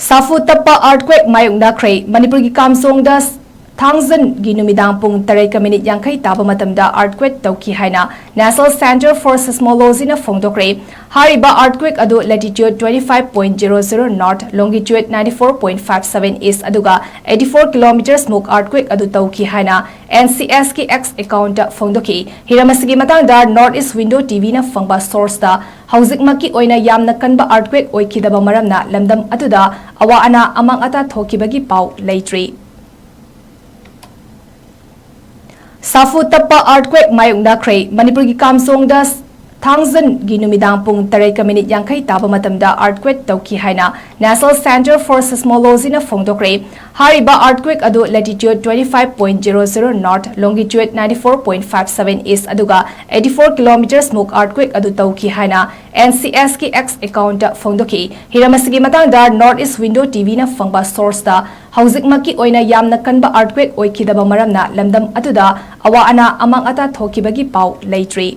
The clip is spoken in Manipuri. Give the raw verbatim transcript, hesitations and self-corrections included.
ꯁꯥꯐꯨ ꯇꯞꯄ earthquake ꯃꯥꯌꯣꯛꯅꯈ꯭ꯔꯦ꯫ ꯃꯅꯤꯄꯨꯔꯒꯤ ꯀꯥꯝꯖꯣꯡꯗ ꯊꯥꯡꯖꯒꯤ ꯅꯨꯃꯤꯗꯥꯡ ꯄꯨꯡ ꯇꯔꯦꯠꯀ ꯃꯤꯅꯤꯠ ꯌꯥꯡꯈꯩ ꯇꯥꯕ ꯃꯇꯝꯗ earthquake ꯇꯧꯈꯤ ꯍꯥꯏꯅ National Centre for Seismologyꯅ ꯐꯣꯡꯗꯣꯛꯈ꯭ꯔꯦ꯫ ꯍꯥꯏꯔꯤꯕ earthquake ꯑꯗꯨ latitude twenty five point zero zero north, longitude ninety four point five seven east ꯑꯗꯨꯒ eighty four kilometres ꯃꯨꯛ earthquake ꯑꯗꯨ ꯇꯧꯈꯤ ꯍꯥꯏꯅ N C Sꯀꯤ X accountꯇ ꯐꯣꯡꯗꯣꯛꯈꯤ꯫ ꯍꯤꯔꯝ ꯑꯁꯤꯒꯤ ꯃꯇꯥꯡꯗ North East Window TVꯅ ꯐꯪꯕ sourceꯇ ꯍꯧꯖꯤꯛꯃꯛꯀꯤ ꯑꯣꯏꯅ ꯌꯥꯝꯅ ꯀꯟꯕ earthquake ꯑꯣꯏꯈꯤꯗꯕ ꯃꯔꯝꯅ ꯂꯝꯗꯝ ꯑꯗꯨꯗ ꯑꯋꯥ ꯑꯅꯥ ꯑꯃꯥꯡ ꯑꯇꯥ ꯊꯣꯛꯈꯤꯕꯒꯤ ꯄꯥꯎ ꯂꯩꯇ꯭ꯔꯤ꯫ ꯁꯥꯐꯨ ꯇꯞꯄ earthquake ꯃꯥꯌꯣꯛꯅꯈ꯭ꯔꯦ꯫ ꯃꯅꯤꯄꯨꯔꯒꯤ ꯀꯥꯝꯖꯣꯡꯗ ꯊꯥꯡꯖꯒꯤ ꯅꯨꯃꯤꯗꯥꯡ ꯄꯨꯡ ꯇꯔꯦꯠꯀ ꯃꯤꯅꯤꯠ ꯌꯥꯡꯈꯩ ꯇꯥꯕ ꯃꯇꯝꯗ earthquake ꯇꯧꯈꯤ ꯍꯥꯏꯅ National Centre for Seismologyꯅ ꯐꯣꯡꯗꯣꯛꯈ꯭ꯔꯦ꯫ ꯍꯥꯏꯔꯤꯕ earthquake ꯑꯗꯨ latitude twenty five point zero zero north, longitude ninety four point five seven east ꯑꯗꯨꯒ eighty four kilometres ꯃꯨꯛ earthquake ꯑꯗꯨ ꯇꯧꯈꯤ ꯍꯥꯏꯅ N C Sꯀꯤ X accountꯇ ꯐꯣꯡꯗꯣꯛꯈꯤ꯫ ꯍꯤꯔꯝ ꯑꯁꯤꯒꯤ ꯃꯇꯥꯡꯗ North East Window TVꯅ ꯐꯪꯕ sourceꯇ ꯍꯧꯖꯤꯛꯃꯛꯀꯤ ꯑꯣꯏꯅ ꯌꯥꯝꯅ ꯀꯟꯕ earthquake ꯑꯣꯏꯈꯤꯗꯕ ꯃꯔꯝꯅ ꯂꯝꯗꯝ ꯑꯗꯨꯗ ꯑꯋꯥ ꯑꯅꯥ ꯑꯃꯥꯡ ꯑꯇꯥ ꯊꯣꯛꯈꯤꯕꯒꯤ ꯄꯥꯎ ꯂꯩꯇ꯭ꯔꯤ꯫